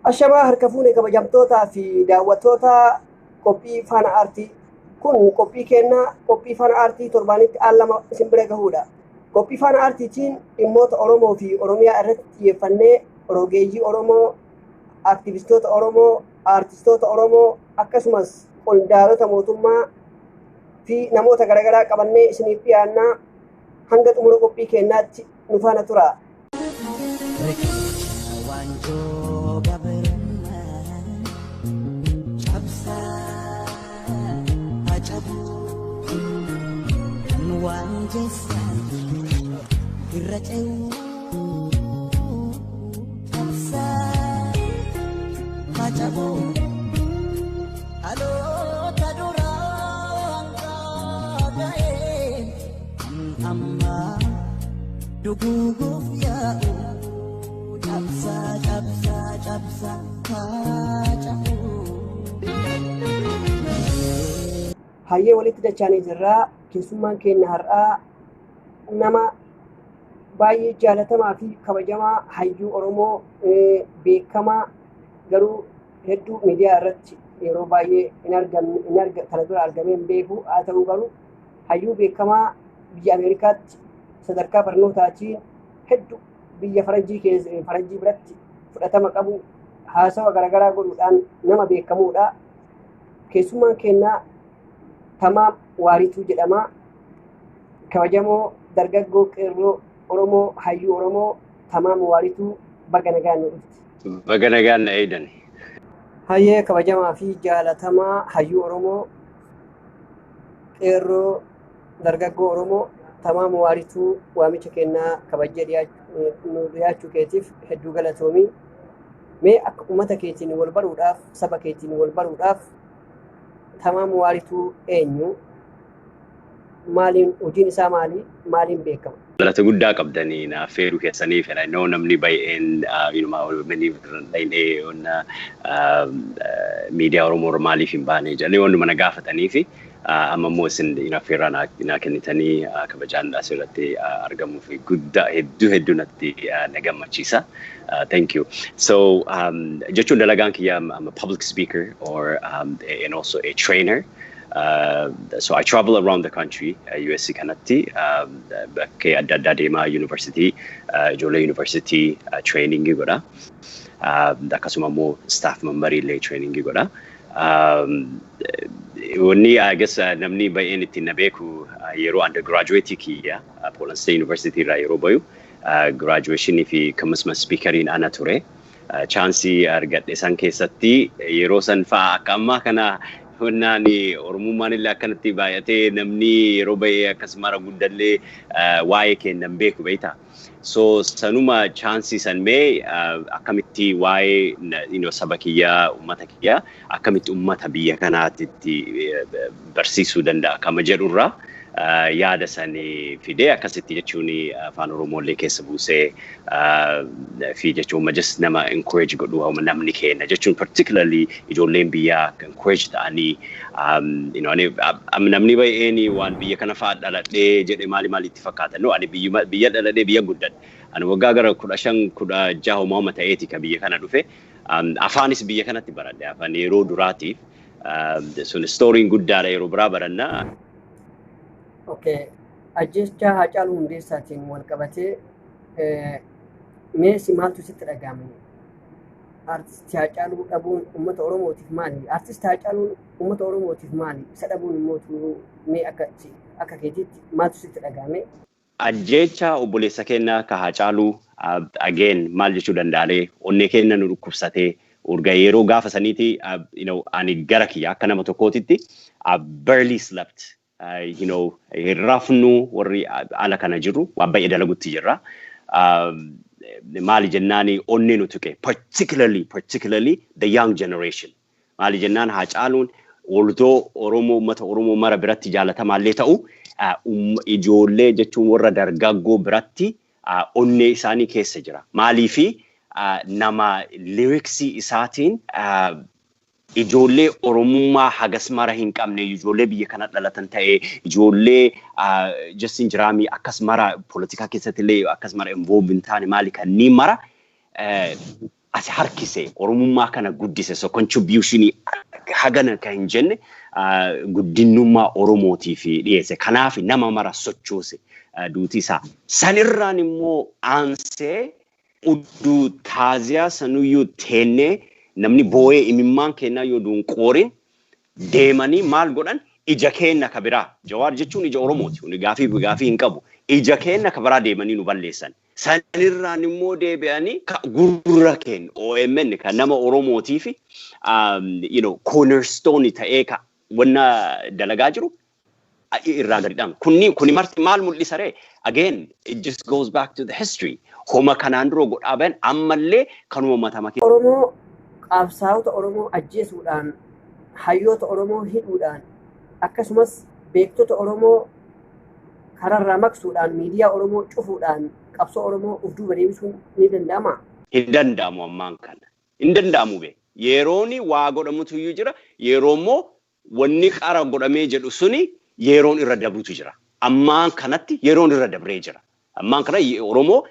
Ashamaa harka fuune, kabajamtootaa fi daawwattoota qophii Faana Aartii. Kun qophii kennaa qophii Faana Aartii torbaanitti al lama isin bira gahudha. Qophii Faana Aartiitiin dhimmoota Oromoo fi Oromiyaa irratti xiyyeeffannee rogeeyyii Oromoo, aktivistoota Oromoo, aartistoota Oromoo, akkasumas qondaalota mootummaa fi namoota garaagaraa qabannee isiniif dhiyaannaa. Hanga xumura qophii kennaatti nu faana tura. Riqicha waanjoo gabrummaa cabsaa hacabuu, kan waan jeessan irra ce'uu, cabsaa hacabuu, dhaloota duraan ga'ee kan ammaa duguuguuf yaa'u, cabsaa, cabsaa, cabsaa hacabuu. Hayyee, walitti dachaanii jirraa. Keessummaan keenya har'aa nama baay'ee jaalatamaa fi kabajamaa, hayyuu Oromoo beekamaa, garuu hedduu miidiyaa irratti yeroo baay'ee hin argamne, hin arga kana dura argamee hin beeku. Haa ta'u garuu hayyuu beekamaa biyya Ameerikaatti sadarkaa barnootaatiin hedduu biyya faranjii keessa, faranjii biratti fudhatama qabu, haasawa garaagaraa godhuudhaan nama beekamuudha. Keessummaan keenyaa Tamaam Waarituu jedhama. Kabajamoo dargaggoo qeerroo Oromoo, hayyuu Oromoo Tamaam Waarituu, baga nagaan nu dhufte. Baga nagaan na eedan. Hayyee, kabajamaa fi jaalatamaa hayyuu Oromoo, qeerroo dargaggoo Oromoo Tamaam Waarituu, waamicha kennaa kabajjee nu dhiyaachuu keetiif hedduu galatoomii. Mee akka uummata keetiin wal baruudhaaf, saba keetiin wal baruudhaaf, Tamaam Waarituu eenyu? Maaliin hojiin isaa maali? Maaliin beekama? Galata guddaa qabdanii naaf feeruu keessaniif. And I know namni baay'een miidiyaa Oromoo maaliif hin baane jedhanii wantuma na gaafatanii fi amma immoo isin affeerraa naa kennitanii kabajaan asirratti argamuu fi guddaa hedduu hedduu natti na gammachiisa. Thank you. So jechuun dalagaan kiyya, I'm a public speaker or and also a trainer. So I travel around the country, US kanatti bakkee adda addaa deemaa, university, ijoollee university training godha. Akkasuma immoo staff member illee training godha. Wanni I guess namni baay'een ittiin na beeku, yeroo undergraduate kiyya Portland State University irraa yeroo bayu, graduation fi commencement speakeriin ana ture. Chance argadhe san keessatti, yeroo san fa'aa akka ammaa kana honnaan Oromummaan illee akkanatti baay'atee, namni yeroo baay'ee akkasuma guddallee waa'ee kennan beeku beektaa. So sanuma chance san mee akkamitti waa'ee saba kiyyaa, uummata kiyyaa, akkamitti uummata biyya kanaatti barsiisuu danda'a kama jedhurraa yaada sanii fidee, akkasitti jechuun afaan Oromooillee keessa buusee fi jechuun just nama encourage godhu, namni keenya jechuun particularly ijoolleen biyyaa akka encourage ta'anii, namni baay'een waan biyya kana fa'aa dhaladhee jedhe maali maali itti fakkaata. No, ani biyya dhaladhee biyya guddadhe. Ani waggaa gara 15 16 homaa ta'eeti ka biyya kana dhufe. Afaanis biyya kanatti baradhe, afaan yeroo duraatiif. Sun storyn guddaadha, yeroo biraa barannaa. Okay. Ajjeechaa Haacaaluu Hundeessaatiin wal qabatee mee si maaltu sitti dhaga'ame? Artistii Haacaaluu dhabuun uummata Oromootiif maali? Artistii Haacaaluun uummata Oromootiif maali? Isa dhabuun immoo mee akka keetiitti maaltu sitti dhaga'ame? Ajjeecha obboleessa keenya ka Haacaaluu, again, maal jechuu danda'alee, onnee keenya nu dhukkubsatee urga yeroo gaafa saniiti, ani gara kiyya akka nama tokkootitti I barely slept. Hin rafnu, warri ala kana jiru waan baay'ee dalagutti jirra. Maali jennaani, onnee nu tuqe, particularly the young generation. Maali jennaan, Haacaaluun although Oromoo, uummata Oromoo mara biratti jaalatamaallee ta'u, ijoollee jechuun warra dargaggoo biratti onnee isaanii keessa jira. Maaliifi, nama lyricsii isaatiin ijoollee Oromummaa hagas mara hin qabne, ijoollee biyya kana dhalatan ta'ee, ijoollee Justin Jiraamii akkas mara poolitikaa keessatti illee akkas mara involve hin taane, maali kanneen mara as harkise, Oromummaa kana guddise. So contributionii hagana kan hin jenne guddinummaa Oromootiif dhiyeesse. Kanaaf nama mara sochoose duuti isaa. Sanirraan immoo aansee, udduu taaziyaa sanuyyuu teennee namni boo'ee imimmaan kennaa yoo duun qoorin, deemanii maal godhan? Ija keenna ka biraa, Jawaar jechuun ija Oromooti, kuni gaafii hin qabu, ija keenna ka biraa deemanii nu balleessan. Sanirraan immoo deebi'anii ka gurra keenya OMN kan nama Oromootii fi cornerstone ta'ee ka wanna dalagaa jiru irraa gadi dhaama. Kuni marti maal mul'isa ree? Again, it just goes back to the history. Homa kanaan dura godhaa bahan ammallee kanuma matama keessa. Oromoo, qabsaa'ota Oromoo ajjeesuudhaan, hayyoota Oromoo hidhuudhaan, akkasumas beektota Oromoo kararraa maqsuudhaan, miidiyaa Oromoo cufuudhaan qabsoo Oromoo of duuba deebisuun ni danda'ama? Hin danda'amu ammaan kana. Hin danda'amu be. Yerooni waa godhamutu iyyuu jira. Yeroo immoo wanni qara godhamee jedhu suni yeroon irra dabrutu jira. Ammaan kanatti yeroon irra dabree jira. Ammaan kana Oromoo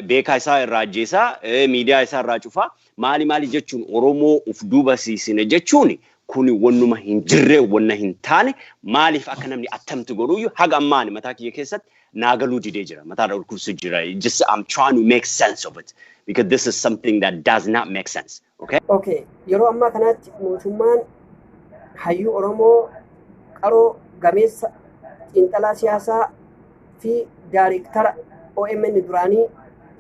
beekaa isaa irraa ajjeesaa, miidiyaa isaa irraa cufaa, maali maali jechuun Oromoo uf duuba siisine jechuun kuni wannuma hin jirre, wanna hin taane. Maaliif akka namni attamti godhuyyuu haga ammaani mataa kiyya keessatti naagaluu didee jira. Mataadha ulkursu jira. Just I'm trying to make sense of it because this is something that does not make sense. Okay? Okay, yeroo ammaa kanatti mootummaan hayyuu Oromoo qaroo gameessa, xiinxalaa siyaasaa fi daariktara OMN duraanii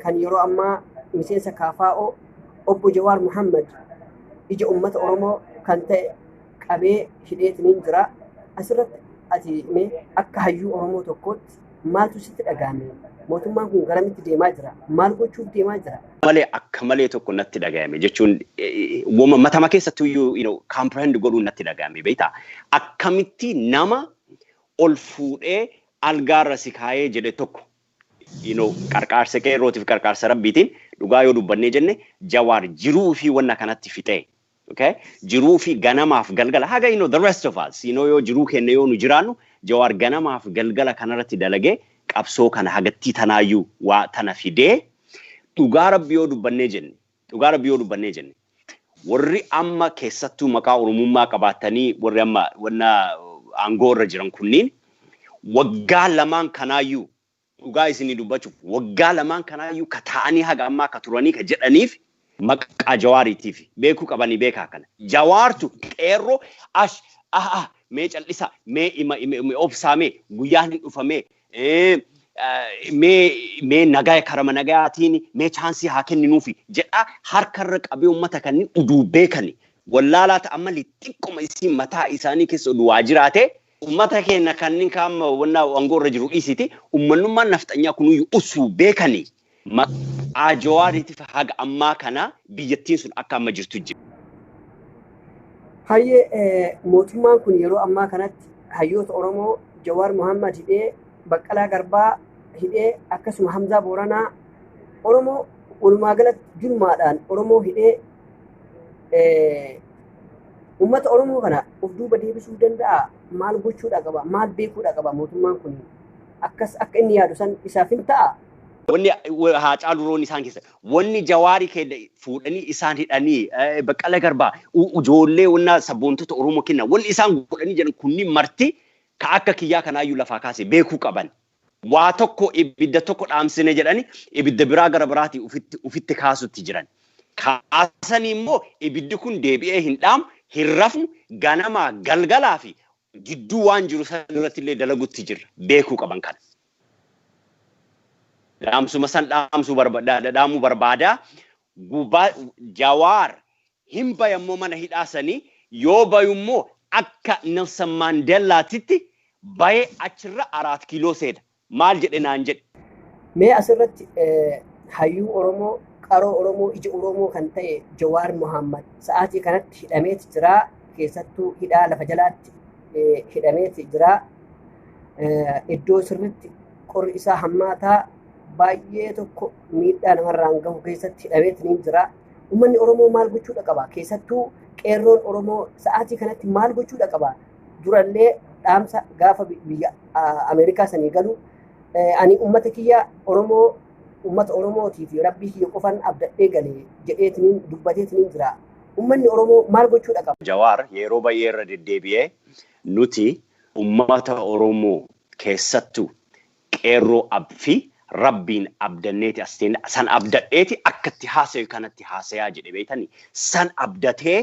kan yeroo ammaa miseensa KFO obbo Jawaar Muhammad, ija uummata Oromoo kan ta'e, qabee hidheetiniin jira. Asirratti ati mee akka hayyuu Oromoo tokkootti maaltu sitti dhagahame? Mootummaan kun garamitti deemaa jira? Maal gochuuf deemaa jira? Malee akka malee tokko natti dhagahame jechuun wama matama keessattuu iyyuu comprehend godhuun natti dhagahame, beektaa? Akkamitti nama ol fuudhee algaarra si kaayee jedhe tokko, qarqaarsa qeerrootiif qarqaarsa rabbiitiin, dhugaa yoo dubbannee jenne, Jawaar jiruu fi wanna kanatti fixee. Okay? Jiruu fi ganamaaf galgala haga the rest of us yoo jiruu kenne yoo nu jiraannu, Jawaar ganamaaf galgala kanarratti dalagee qabsoo kana hagattii tanaayyuu waa tana fidee. Dhugaa rabbi yoo dubbannee jenne, dhugaa rabbi yoo dubbannee jenne, warri amma keessattuu maqaa Oromummaa qabaatanii, warri amma wanna aangoo irra jiran kunniin, waggaa 2n kanaayyuu, dhugaa isinii dubbachuuf, waggaa 2n kanaayyuu ka ta'anii haga ammaa ka turanii ka jedhaniif maqaa Jawaariitiif beekuu qabanii beekaa kana. Jawaartu qeerroo ash ah mee cal'isa, mee ima obsaa, mee guyyaan hin dhufamee, mee nagaa karama nagayaatiin mee chance haa kenninuufi jedhaa harkarra qabee uummata kanneen uduu beekani wallaalaa ta'an malee, xiqqoma isiin mataa isaanii keessa oduu waa jiraate, uummata keenya kanneen kaama wanna aangoo irra jiru dhiisiti, uummanummaan nafxanyaa kunuyyuu usuu beekanii maqaa Jawaariitiif haga ammaa kana biyyattiin sun akka amma jirtu jira. Hayyee, mootummaan kun yeroo ammaa kanatti hayyoota Oromoo Jawaar Muhammad hidhee, Baqqalaa Garbaa hidhee, akkasuma Hamzaa Booranaa, Oromoo walumaa galatti julmaadhaan Oromoo hidhee uummata Oromoo kana of duuba deebisuu danda'a? Maal gochuudha qaba? Maal beekuudha qaba mootummaan kun? Akkas akka inni yaadu san isaaf hin ta'a? Wanni Haacaaluu roon isaan keessa, wanni Jawaarii keenya fuudhanii isaan hidhanii, Baqqala Garbaa, ijoollee wanna sabboontota Oromoo kenna, wanni isaan godhanii jedhan kunniin marti ka akka kiyyaa kanaayyuu lafaa kaase beekuu qaban. Waa tokko, ibidda tokko dhaamsine jedhani ibidda biraa gara biraatii ufitti kaasutti jiran. Kaasanii immoo ibiddi kun deebi'ee hin dhaamu, hin rafnu, ganamaa galgalaa fi gidduu waan jiru san irratti illee dalagutti jirra, beekuu qaban kana. Dhaamsuma san dhaamsuu dhaamuu barbaadaa. Gubaa Jawaar hin bayammoo mana hidhaasanii yoo bayummoo akka Nelson Mandellaatitti Bayee achirra 4 kiiloo seena. Maal jedhe naan jedhe. Mee asirratti hayyuu Oromoo, qaroo Oromoo, ija Oromoo kan ta'e Jawaar Mohammad sa'aatii kanatti hidhameeti jira. Keessattuu hidhaa lafa jalaatti hidhameeti jira. Iddoo sirriitti qorri isaa hammaataa baay'ee tokko miidhaa namarraan gahu keessatti hidhameeti ni jira. Uummanni Oromoo maal gochuudha qaba? Keessattuu qeerroon Oromoo sa'aatii kanatti maal gochuudha qaba? Durallee dhaamsa gaafa biyya Ameerikaa sanii galu ani uummata kiyya Oromoo, uummata Oromootii fi rabbii kiyya qofan abdadhee galee jedheetiniin dubbateetiniin jira. Uummanni Oromoo maal gochuudha qaba? Jawaar yeroo baay'ee irra deddeebi'ee nuti uummata Oromoo keessattuu qeerroo fi rabbiin abdanneeti as teenne san abdadheeti akkatti haasayu kanatti haasayaa jedhe beektanii san abdatee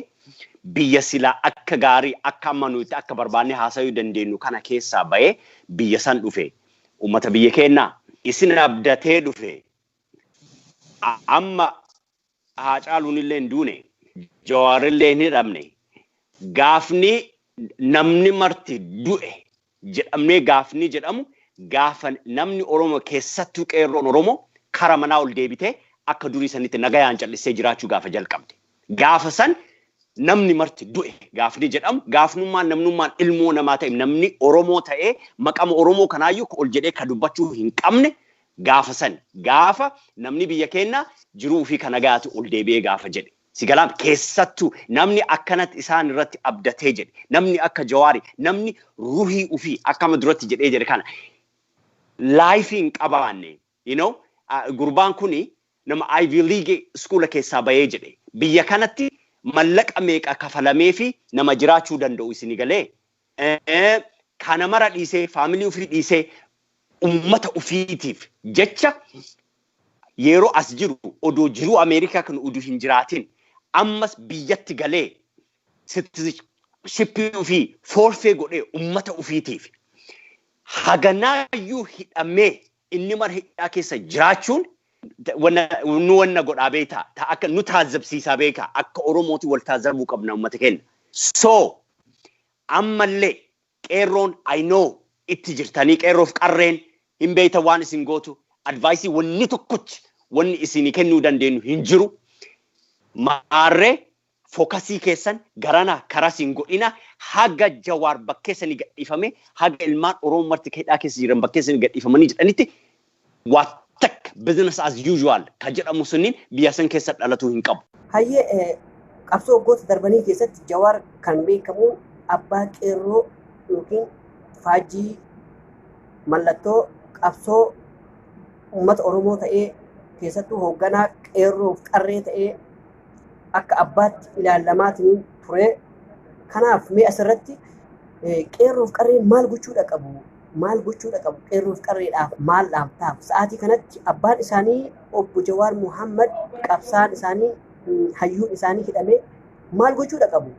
biyya silaa akka gaarii akka amma nuti akka barbaanne haasayuu dandeenyu kana keessaa bahee biyya san dhufe. Uummata biyya keenyaa isin abdatee dhufe. Amma Haacaaluun illee hin duune, Jawaarillee hin hidhamne. Gaafni namni marti du'e jedhamnee gaafni jedhamu gaafa namni Oromoo keessattuu qeerroon Oromoo kara manaa ol deebitee akka durii sanitti nagayaan callisee jiraachuu gaafa jalqabde. Gaafa san namni marti du'e gaafni jedhamu gaafnummaan namnummaan ilmoo namaa ta'e namni Oromoo ta'ee maqama Oromoo kanaayyuu ol jedhee ka dubbachuu hin qabne gaafa san gaafa namni biyya keenyaa jiruu fi kana gaatu ol deebi'ee gaafa jedhe. Si galaam keessattuu namni akkanatti isaan irratti abdatee jedhe, namni akka Jawaari, namni ruhii ofii akkama duratti jedhee jedhe kana laayifii hin qabaanne, gurbaan kuni nama Ivy League iskuula keessaa bahee jedhe. Biyya kanatti mallaqa meeqa kafalamee fi nama jiraachuu danda'u isin galee. Kana mara dhiisee faamilii ofii dhiisee ummata ofiitiif jecha yeroo as jiru odoo jiruu Ameerikaa kan oduu hin jiraatin ammas biyyatti galee citizenship ofii forfeit godhee ummata ofiitiif haganaayyuu hidhamee inni mara hidhaa keessa jiraachuun nu wanna godhaa beekaa ta akka nu taazabsiisaa beekaa akka Oromooti wal taazabuu qabna ummata keenya. So ammallee qeerroon, I know itti jirtanii, qeerroof qarreen hin beeyta waan isin gootu. Advice wanni tokkochi wanni isinii kennuu dandeenyu hin jiru. Maarree focus keessan garana karaa siin godhina haga Jawaar bakkeessanii gadhiifame, haga ilmaan Oromoo marti hidhaa keessa jiran bakkeessanii gadhiifamanii jedhanitti waa takka business as usual ka jedhamu sunniin biyya san keessa dhalatuu hin qabu. Hayyee, qabsoo waggoota darbanii keessatti Jawaar kan beekamu abbaa qeerroo yookiin faajjii mallattoo qabsoo uummata Oromoo ta'ee, keessattuu hoogganaa qeerroo fi qarree ta'ee akka abbaatti ilaalamaatiin ture. Kanaaf mee asirratti qeerroo fi qarreen maal gochuudha qabu? Maal gochuudha qabu? Qeerroo fi qarreedhaaf maal dhaamtaaf? Sa'aatii kanatti abbaan isaanii obbo Jawaar Muhammad, qabsaan isaanii, hayyuun isaanii hidhamee maal gochuudha qabu?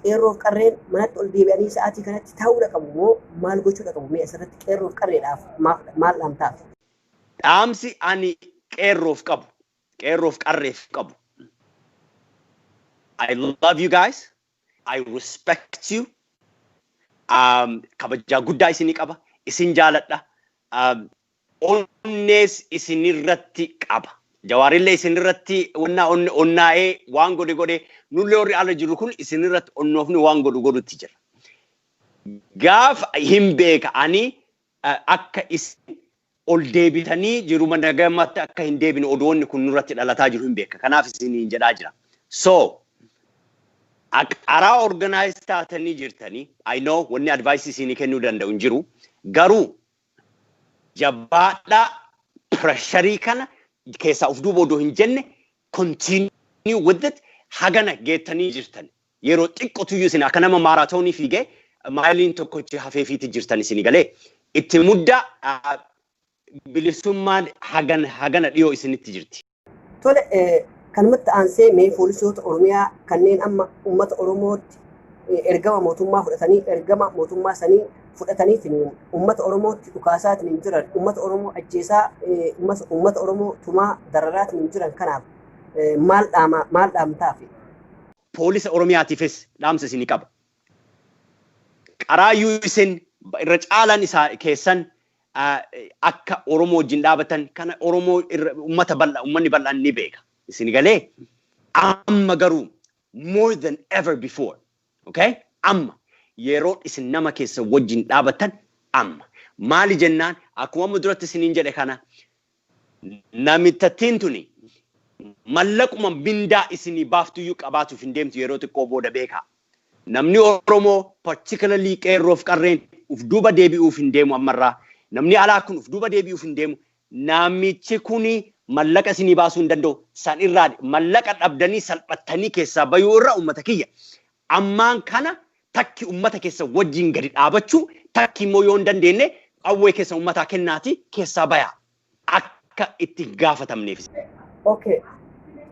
Qeerroo fi qarreen manatti ol deebi'anii sa'aatii kanatti taa'uudha qabu moo maal gochuudha qabu? Mee asirratti qeerroo fi qarreedhaaf maal dhaamtaaf? Dhaamsi ani qeerroof qabu, qeerroof qarreef qabu. I love you guys. I respect you. Kabajaa guddaa isinii qaba. Isin jaaladha. Onnees isinirratti qaba. Jawaarillee isinirratti onnaa onnaa'ee waan godhe godhe, nullee warri ala jiru kun isinirratti onnoofni waan godhu godhutti jira. Gaafa hin beeka ani akka isin ol deebitanii jiruma nagamatti akka hin deebine odoonni kun nurratti dhalataa jiru hin beeka. Kanaaf isiniin jedhaa jira. So, karaa organize taatanii jirtanii, I know wanni advice isinii kennuu danda'u hin jiru. Garuu jabaadhaa, pressure kana keessaa of duuba odoo hin jenne continue with it. Hagana geettanii jirtan. Yeroo xiqqootuyyuu isin akka nama maaraatoonii fiigee maayiliin tokkochi hafeefiitti jirtan isinii galee itti muddaa, bilisummaan hagana dhiyoo isinitti jirti. Tole, kanumatti aansee mee poolisoota Oromiyaa kanneen amma uummata Oromootti ergama mootummaa fudhatanii, ergama mootummaa sanii fudhataniitiin uummata Oromootti dhukaasaatiin jiran, uummata Oromoo ajjeesaa, uummata Oromoo tumaa dararaatiin jiran kanaaf maal dhaama, maal dhaamtaaf? Poolisa Oromiyaatiifis dhaamsa isinii qaba. Qaraayyuu isin Irra caalaan isaa keessan akka Oromoo wajjin dhaabatan kana Oromoo uummata bal'aa, uummanni bal'aan ni beeka. Isin galee? Amma garuu more than ever before. Okay? Amma yeroo isin nama keessa wajjin dhaabatan amma. Maali jennaan, akkuma amma duratti isiniin jedhe kana, namittattiin tuni mallaquma mindaa isinii baaftuyyuu qabaatuuf hin deemtu yeroo xiqqoo booda, beekaa. Namni Oromoo, particularly qeerroof qarreen, uf duuba deebi'uuf hin deemu ammarraa. Namni alaa kun uf duuba deebi'uuf hin deemu. Namichi kuni mallaqa isinii baasuu hin danda'u. San irraa mallaqa dhabdanii salphattanii keessaa bayuu irra, uummata kiyya, ammaan kana takki uummata keessa wajjin gadi dhaabachuu, takki immoo yoo hin dandeenye qawwee keessa uummataa kennaati keessaa bayaa. Akka itti gaafatamneef. Okay.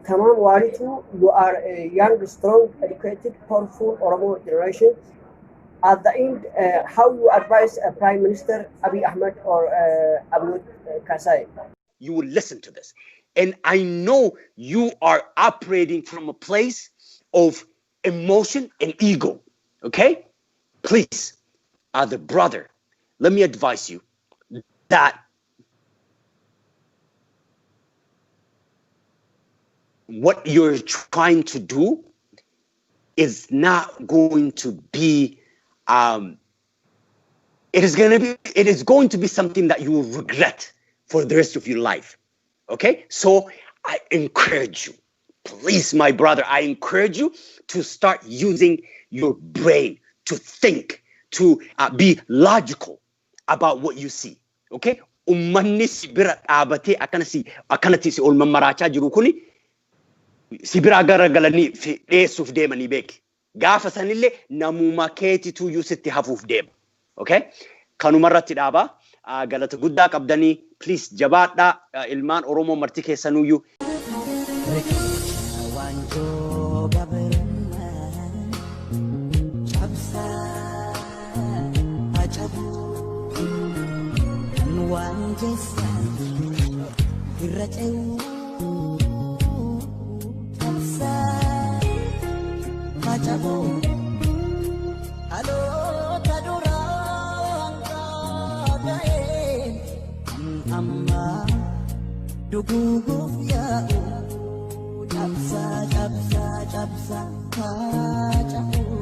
Tamam Waritu, you are a young, strong, educated, powerful Oromo generation. At the end, how you advise Prime Minister Abiy Ahmed or Abiy Kasai? You will listen to this. And I know you are operating from a place of emotion and ego. Okay? Please, as a brother, let me advise you that what you're trying to do is not going to be it is going to be something that you will regret for the rest of your life. Okay, so I encourage you, please, my brother, I encourage you to start using your brain to think, to be logical about what you see. Okay, ummanni si bira dhaabatee akkana si akkanatti si ol mammaraachaa jiru kuni si biraa garagalanii dheessuuf deemanii beeki. Gaafa sanillee namuma keetituyyuu sitti hafuuf deema. Okay? Kanumarratti dhaabaa. Galata guddaa qabdanii, please jabaadhaa, ilmaan Oromoo marti keessanuyyuu. Riqicha waanjoo gabrummaa cabsaa cabuu kan waan jeessan irra ce'uu cabsaa cabuu dhaloota duraan qaada'een kan ammaa duguuguuf yaa'u cabsaa cabsaa cabsaa haa cabuu.